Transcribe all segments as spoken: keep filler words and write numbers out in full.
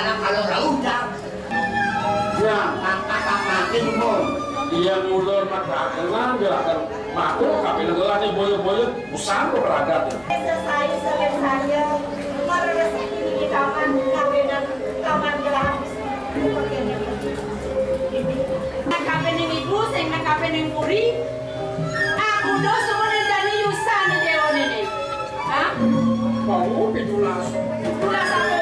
Anak kalau rauh dah. Ya, mata tak mati mau. Iya mula mat rakenan dia akan mabuk, tapi negara ni boyo-boyo, usah lo beradat. Saya, saya, saya, saya, rezeki di taman, kawinan taman gelas. Nang kabeh ning ibu, sing nang kabeh ning puri. Aku do suwune jani yusan dewa nene. Hah? Mau pitulas. Pitulas aku.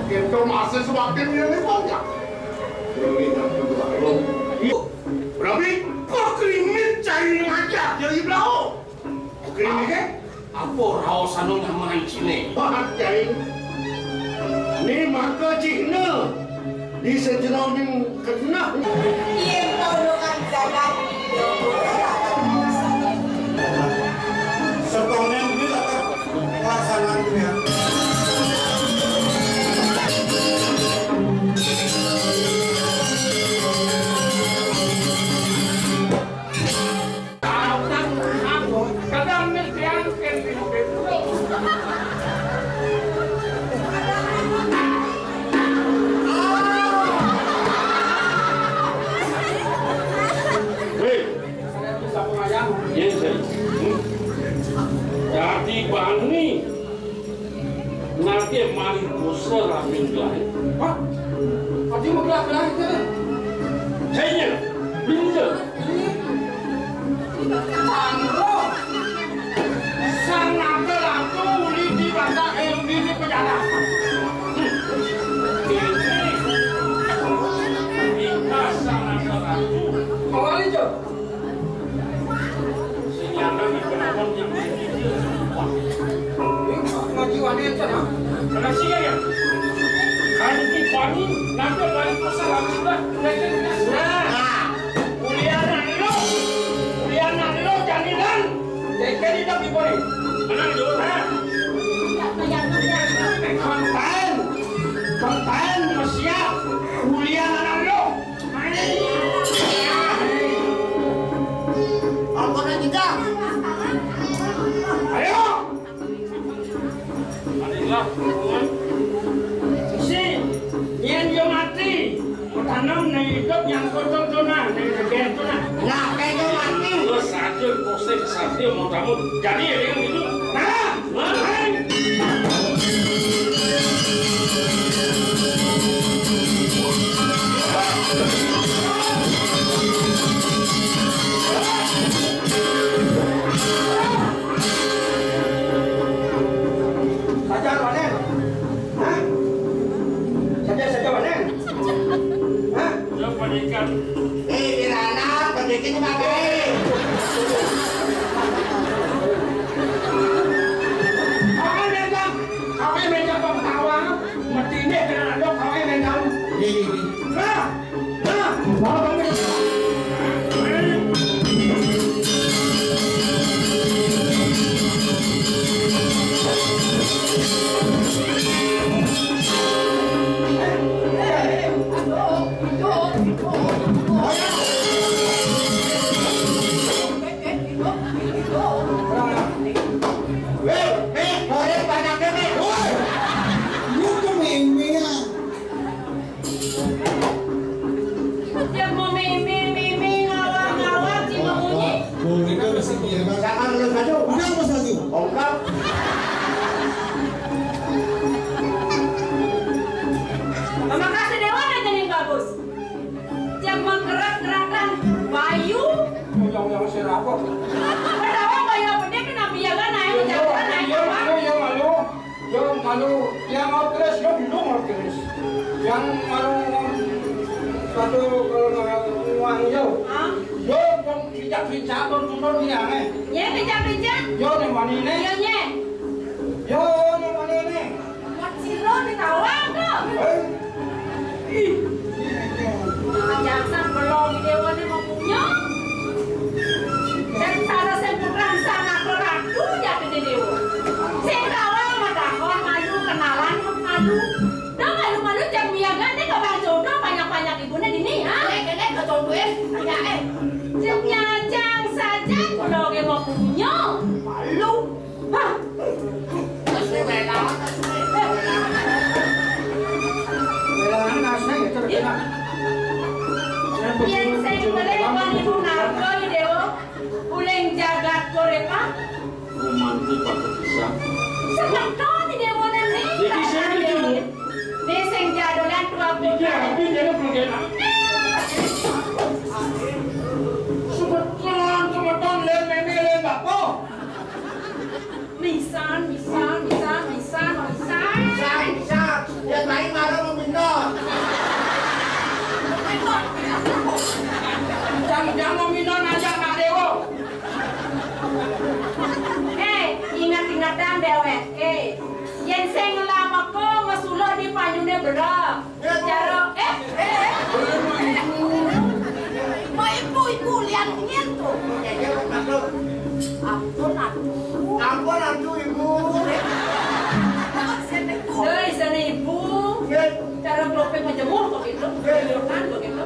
Kita masih semakin yang ini banyak. Ini yang kedua. Berarti kok krimit cari ngajak jadi belau. Oke, ini ke? Apa raos anu nyaman cine? Wah, cai. Ni maka cihna di sajeroning keneh. Yen kau kan jagat. Sekonen kuwi lakar pelaksanaan kuwi ya. Hei, yen saya, hmm? Dadi bani. Nanti mari dosa ramin gelahé. Pak, adi mau gelah-gelah itu. Saya, pinjam. Tanggo. Sang Naga Ratu uli di bata, eh, uli di penjara. Ini. Ini Sang Naga Ratu. Kawali, Jo. Sing nyampe mikrofon yang ngaji wanen cenah. Kena sih ya. Kan di pani, nanti balik ke salam sudah. Nah, kuliah anak lu. Kuliah anak lu jaminan. Jadi kita di pani. Menang dulu, ha? Konten. Konten, siap. Kuliah anak lu. Ampun aja, Kang. Ayo. Si, yen yo mati, tanam ning idup yang kotor tuh nah, ning bagian tuh nah. Nah, kayak yo mati. Terus saja kosek saja mau kamu jadi ya dengan gitu. Nah, Saja wanen. Hah? Saja, saja wanen. Hah? Udah pendidikan. Eh, Kirana, pendidikan cuma kain. Kau meja, kau meja pengetahuan, mesti ini dengan ada kau meja. Ini, ini. Nah, nah, kau meja. Weh, Mik, goreng banyaknya, Mik. Woi, lu tuh meme ya. Tiap mau meme, meme, ngawak, ngawak, si mau bunyi. Goreng kan masih dia, Bang. Jangan lu satu. Udah, Mas Agung. Ongkap. Terima kasih, Dewan, aja nih bagus. Cek menggerak-gerakan bayu. Yang, yang sirapa? Pertama bayu apa dia kena biaga naik, iya, jalan naik, iya, apa? Iya, iya, malu. Yo, malu. Yang mau keris, yo dulu mau keris. Yang malu satu kalau uang yo. Hah? Yo, pun bijak-bijak, pun turun dia, eh. Ye, bijak-bijak? Yo, nih, mana ini? Iya, nye. Yo, nih, mana ini? Mat sira ditawang to. Ih. Jangan-jangan belum dewane mau punya. Dan salah sing putrang sangat ratu ya gede dewa. Sing tawang matakon malu kenalan malu. Nah malu-malu jam miagane ke Bang Jodoh banyak-banyak ibune dini ha. Kene ke Jodoh eh. Ya eh. Jam nyajang saja kula ke mau punya. Malu. Hah? Terus ini enak. Yén sing melih paniku narka, Déwa, uling jagat korépan. Romantis banget pisan. Semeton di Déwa né. Iki sing lucu. Né sing jadolan tua. Iki rabi, Déwa, belum enak. Semeton, semeton, lén mémé, lén bapa. Misan, misan, misan, misan, misan. Misan, misan. Yén lain marang mau minum. Jam-jam mau minum aja Mak Déwa. Eh, inget-ingetan déwéké. Yén sing nglameka mesuluh di panyuné berem. Cara, eh, eh, eh. Mau ibu-ibu lian ngin tuh. Ampun, aduh. Ampun, aduh, Ibu. Doi, sana ibu. Nggih. Cara klopé majemur kok gitu. Nggih. Kan kok gitu.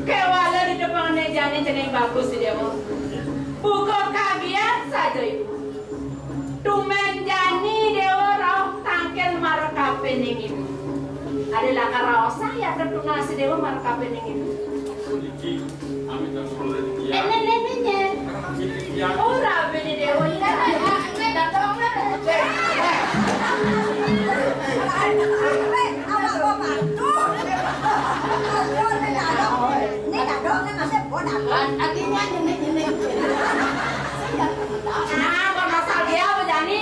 Kéwala di depan né jani jeneng bagus di Déwa. Buka kagian saja ibu. Tumbén jani Déwa rauh tangkil marekapining ibu. Ada lakar raosa ya ketunas Déwa marekapining ibu. Iki amit ampun ya. Ini, ini, ini. Iki ya. Ora bini Déwa ini. Artinya nyenek-nyenek. Nah, kok masalah dia apa jani?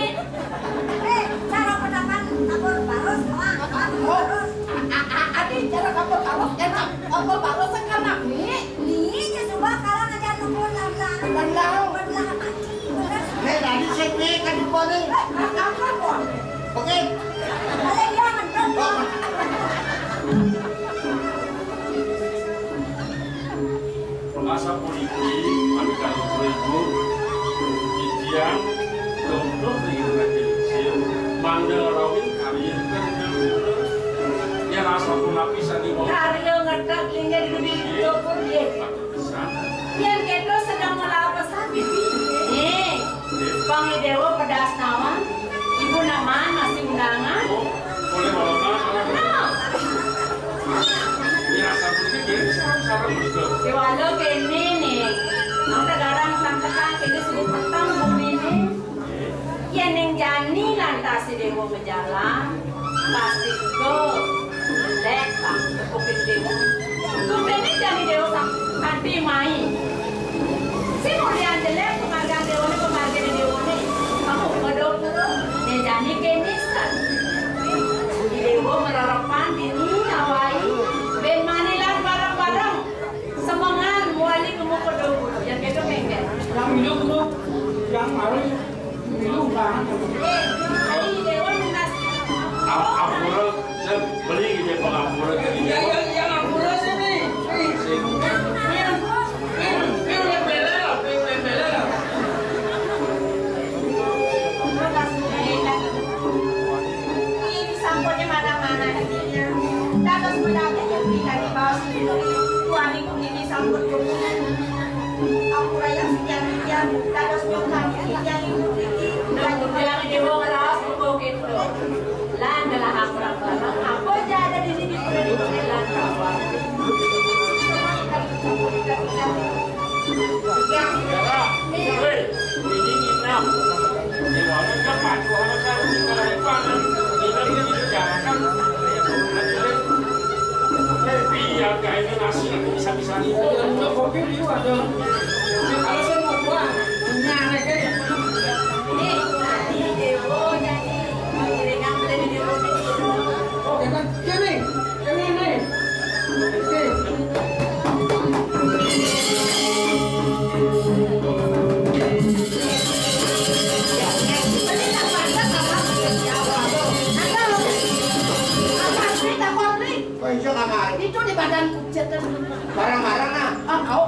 Eh, cara pendapat kabur barus, Mak. Kabur barus. A-, a-, a-, adi cara kabur barus, kan kab-, kabur barus kan anak ni. Ni, dia coba kalau ngajar nunggu lam-lam. Lam-lam. Lam-lam. Nih, tadi sing nih, kan di mana? Eh, apa, Bang? Oke. Balik dia, mentok. Asapuniki, mangkana ibu, titiang untuk ring Raden Sil, mangda rawin karya ingkang kula. Yen asapunapi sani mawon. Karya ngetek linggih dudu dipun, nggih. Atur pisan. Yen keto sedang melapesan pipi. Nih, Bang Déwa pedas nawang. Ibu naman masih undangan? Oh, boleh bawa kan? Nah. Ini rasa putih, jadi sarang-sarang juga. Déwala kéné nih. Nang tegarang sang tekan, kéné sing peteng bumine. Yén ning jani lantas Déwa majalan, pasti juga lek tak tepuk Déwa. Tumbéné jani Déwa sang kanthi mai. Sing mulian jelek pamargan Déwané, pamargané Déwané. Kamu pada pura, né jani kéné san. Déwa mererepan dini awai, ben manilan bareng-bareng. Semengan muali kemu pada pura, yang kéto kéngkén. Yang minum tuh, yang harus minum banget. Eh, ini Déwa nunas. Ap-, ampura, saya beli gitu, pengampura gitu. Ya, ya, ya, ampura sih, nih. Nih. Sing. Pil, pil, pil, pil, bela, pil, pil, bela. Ini sampune manah-manah. Dados menawi yen pribadi baos tuan ibu niki sampun cukup. Ampura yang sekian sekian, dados nyukan titiang ibu niki. Dados Déwa ngraos mengko kéto. Lan telah ampura bareng, apa aja ada di sini, sudah dipelan. Wéh, ini nginep. Di warung kan pacu ana karo di Kalimantan. Nginep ini di Jakarta. Kopi ya, kayak nasi aku bisa-bisa nih. Ya, untuk kopi itu ada. Kalau saya mau buang, punya anak kayak. Ini tadi Déwa jadi pengiringan dari Déwa. Oh, kita kiri. Itu di badan kucet. Barang-barang, ah. Ah, au.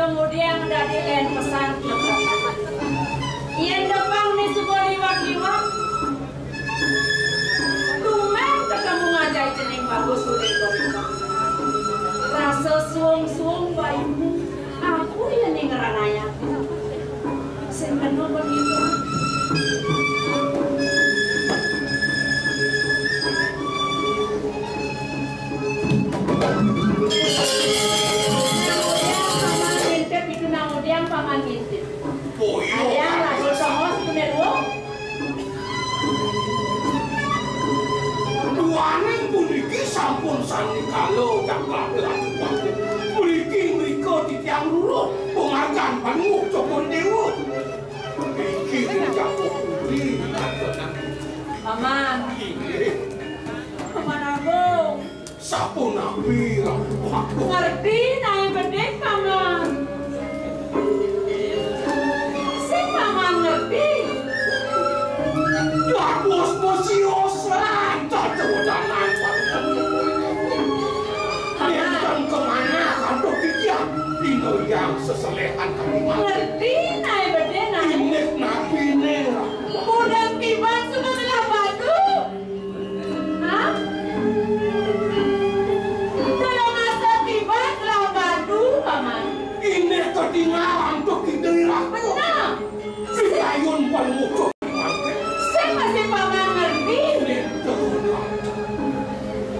Kemudian dadi lén pesan. Yén depang né suba liwat-liwat, tumén ketemu ngajai cening bagus urip. Rasa suung-suung bayu, aku ya ning ngranayang. Sing kena begitu. Kemudian paman ngintip itu, nang udiang paman ngintip. Boyo. Ada lagi tongos punya dua. Duaning puniki sampun sanikala jagat. Mriki mrika titiang ruruh pamargan Panuwuh Cokor Dewa. Mriki titiang puri. Paman. Inggih. Paman Agung. Sapunapi, Ratu Agung? Ngerti naé bedik, Paman. Sing Paman ngerti. Dados besios lan tetudanan. Nénten kemanah antuk titiang, dina yang seselehan kalimat. Ngerti naé bedik, naé. Indik napiné, Ratu? Budeng tiban suka ngelah batu. Hah? Dalam masa tiba telah badu, Paman. Indik ketinggalan tu kita irak. Benar. Pikayun Panuwuh Cokor Dewa. Sing masih Paman ngerti. Indik terunang.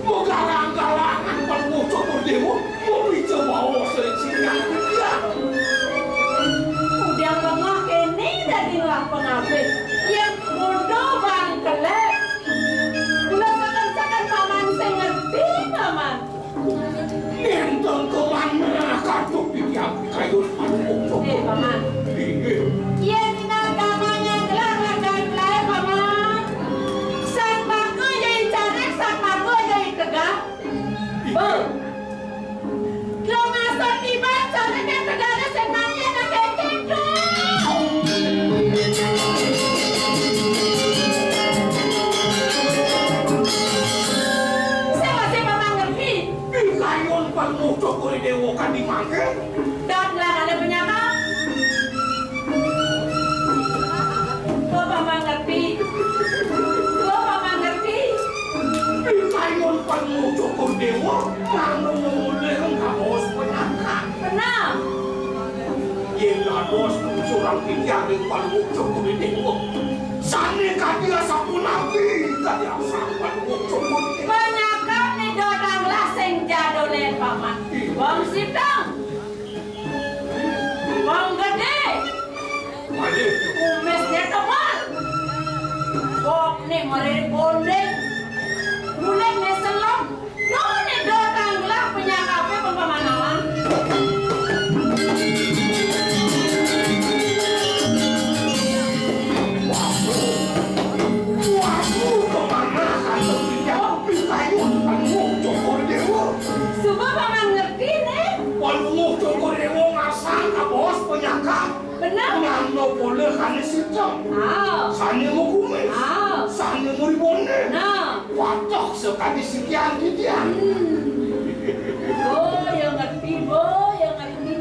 Magalang-galangan Panuwuh Cokor Dewa. Mawija maos ring sinian titiang. Udiang lengah kéné dadi ngelah pangabih. Yén bodho bangkelé. Mula seken-seken Paman sing ngerti, Paman. Nénten kemanah katup titiang pikayun Panuwuh Cokor. Eh, Paman. Inggih. Yén inang kamanya gelah ragan laé, Paman. Sang maka yai carik, sang maka yai tegak. Bang. Lo ngasor tiba, cara kan tegana sing mati ana kéngkéng, Bang. Sing masih Paman ngerti. Pikayun Panuwuh Cokor Dewa kadi mangké. Dot lan ada penyakit. Gua Paman ngerti. Gua Paman ngerti. Pikayun Panuwuh Cokor Dewa, nganggo ngulih kaos penangkap. Benar. Yén dados surang titiang ring Panuwuh Cokor Dewa, sané kadi asapunapi kadi asang Panuwuh Cokor Dewa. Penyakit né dodang lah sing jadolé Paman. Iya. Wong Sitang. Wong gedé. Malih. Kumisné tebel. Bokné maré bondéng. Kulitné selem. Duh, né dotang gelah penyakapé pemamanawan. Waduh, kemana kantong dia? Pikayun Panuwuh Cokor Dewa. Suba Paman ngerti, né? Panuwuh Cokor Dewa ngasang kabaos penyakap. Bener. Nganggo pola kane sita. Ah. Sane makumis. Ah. Sane maribonding. Nah. Waduh, sakadi sikian titiang. Hmm. Oh, ya ngerti, Bo, ya ngerti.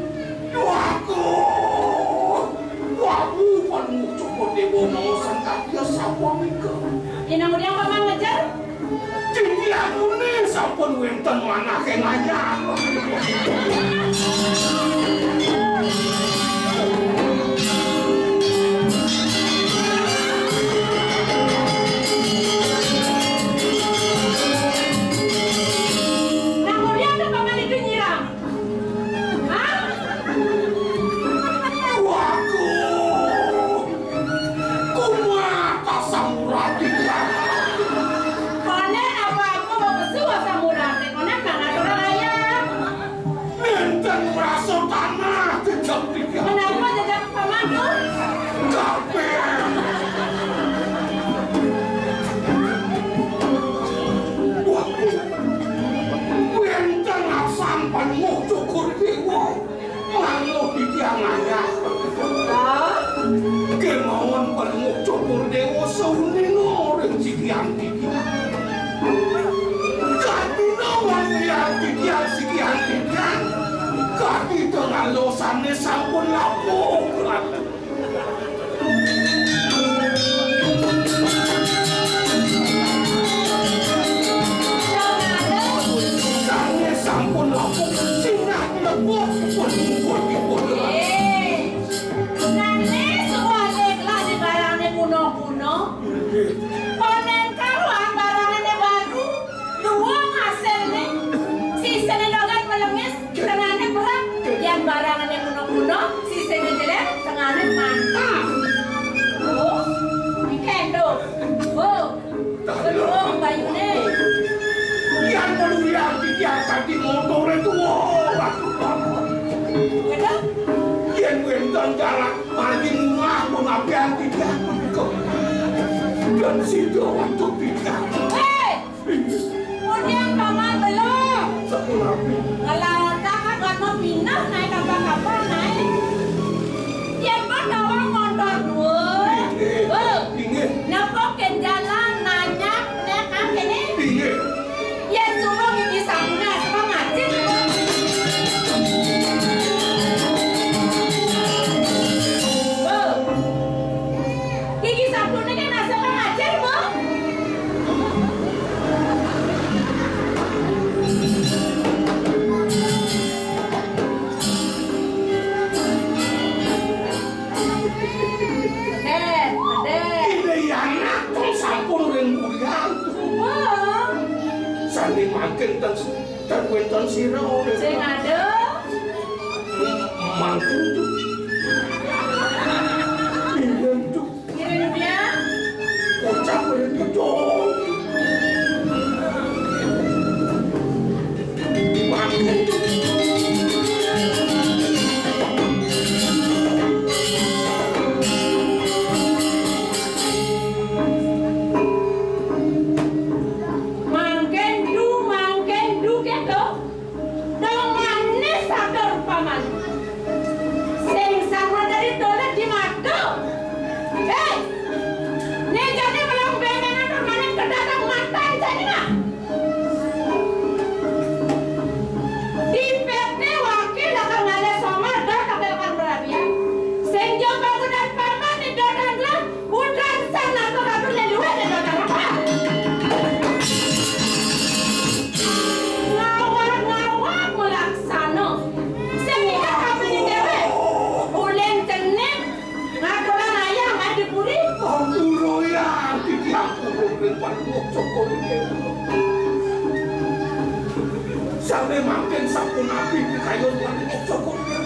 Waduh. Waduh, Panuwuh Cokor Dewa maosan kadi sapunika. Inang udiang Paman ngejer? Titiang muni sampun wenten manah kengayang. Nah, kemudian tuh Paman itu nyiram. Hah? Waduh. Kumaha asam urat iki? Konen apa aku mau pesu asam urat? Konen mana orang ayam? Nenten merasa tanah jejak tiga. Kenapa jejak Paman tuh? Kabeh. Waduh. Wenten asam Panuwuh Cokor Dewa. Manut titiang ayah. Hah? Kemawon Panuwuh Cokor Dewa saunina ring sikian titiang. Kadina wasiat titiang sikian titiang. Kadi tengalo Sané sampun lapuk. Sané sampun lapuk, sinah lebur, pun, pun, pun. Eh, sané suwé kelah di barangné kuno-kuno. Panén karuan barangné baru, duwung hasilné, sisiné dogen melemis, tengané berek, yén barangné kuno-kuno, sisiné jelék, tengané mantap. Oh, iki éndo. Oh, beduwung bayuné. Yén meluya titiang kanthi motoré tuwa, waduh. Ngéten? Yén wénten jalan margi munggah pun apian titiang punika. Dan sida untuk titiang. Hei! Kemudian paman belum. Sapunapi? Ngelawan tangan kan mau pindah naik kapal-kapal naik. Yén mau tolong motor dua. Inggih. Hei! Inggih. Nepuk ke jalan nanya nek kan kene. Inggih. Yén suruh gigi sabunnya suka ngajin. Hei! Gigi sabunné kan asa ngajar, Bu. Dén, dén. Ini anak kok sampun ring kuliah. Wah. Sane mangkin ten, ten wénten sira. Sing ada. Mangkin tuh. Pinten tuh. Ngiring dia. Kocak bener gedong. Mangken du, mangken du keto. Dong manis atur paman. Sing sama dari dolet di mata. Hei, né jane belum bemengan permanen kedatang matan jane mah. Di P T wakil akan ngale somar dah katelkan berabia. Sing jo bangunan paman di dodan lah. Putra sang natur-natur leluhur dan natur apa? Ngawak-ngawak melaksana. Sing ingat apa ning dhewe? Ulen cenik, ngaturan ayam adi puri. Ampura ya, titiang purun ring panuwun Cokor Dewa. Sane mangkin sapunapi pikayun panuwun Cokor Dewa.